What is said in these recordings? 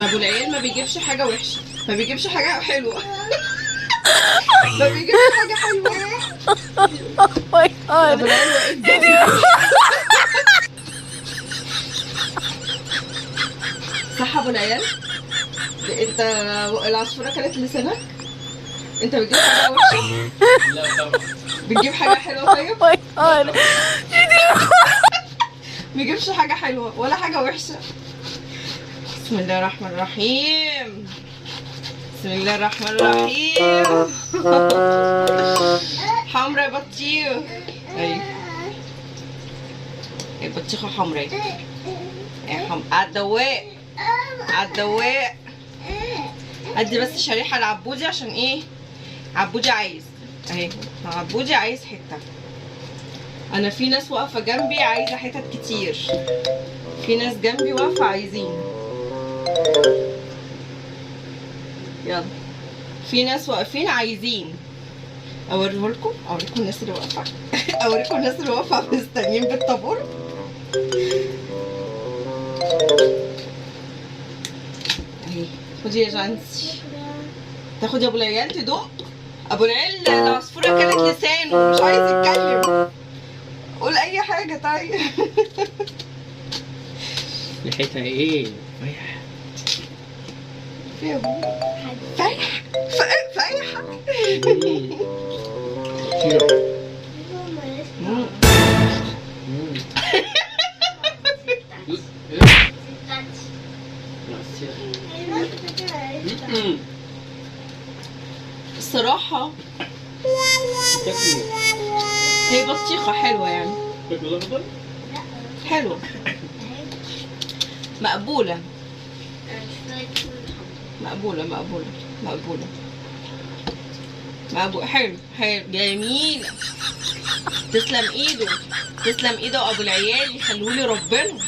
ابو العيال ما بيجيبش حاجة وحشة، ما بيجيبش حاجة حلوة. ما بيجيبش حاجة حلوة. My God. ابو العيال واقف جنبي. صح ابو العيال؟ انت العصفوره كانت لسانك؟ انت بتجيب حاجة وحشة؟ لا طبعا. بتجيب حاجة حلوة طيب؟ My God. بيجيبش حاجة حلوة ولا حاجة وحشة. بسم الله الرحمن الرحيم. بسم الله الرحمن الرحيم. حمرا يا بطيخ. ايوه البطيخة حمرا اهي. على الدواق، على الدواق. ادي بس شريحة لعبودي عشان ايه؟ عبودي عايز اهي، عبودي عايز حتة. انا في ناس واقفة جنبي عايزة حتت كتير، في ناس جنبي واقفة عايزين. يلا في ناس واقفين عايزين. اوريهولكم، اوريكم الناس اللي واقفة. اوريكم الناس اللي واقفة مستنيين بالطابور. اهي خدي يا جانسي، تاخدي يا ابو العيال تدوق. ابو العيال العصفوره كانت لسانه مش عايز يتكلم. قول اي حاجة طيب. ريحتها ايه؟ فايحه. فيها فايحه فايحه. الصراحة هي بطيخة حلوة يعني. حلوة مقبولة مقبولة مقبولة مقبولة مقبولة. حلو حلو جميلة. تسلم ايده، تسلم ايده ابو العيال. يخلولي ربنا،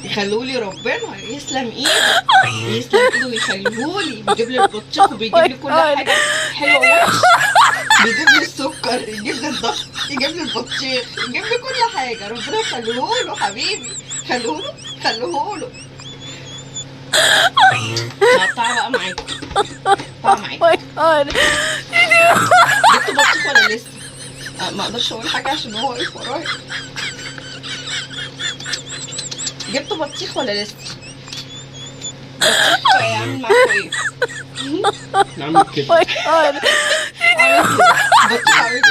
يخلولي ربنا. يسلم ايده، يسلم ايده ويخليهولي. بيجيب لي البطيخ وبيجيب لي كل حاجة حلوة وحشة. بيجيب لي السكر، يجيب لي الضغط، يجيب لي البطيخ، يجيب لي كل حاجة. ربنا يخليهوله حبيبي، خليهوله خليهوله. هقطعها بقى معاكم، هقطعها معاكم. جبتوا بطيخ ولا لسه؟ ما اقدرش اقول حاجة عشان هو واقف ورايا. جبتوا بطيخ ولا لسه؟ بطيخ عامل معاكم ايه؟ عامل كده. بطيخ عامل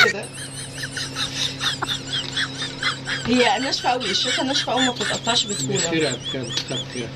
كده. هي ناشفة قوي، الشوكة ناشفة قوي ما بتتقطعش بسهولة. بخيرها بخيرها بخيرها.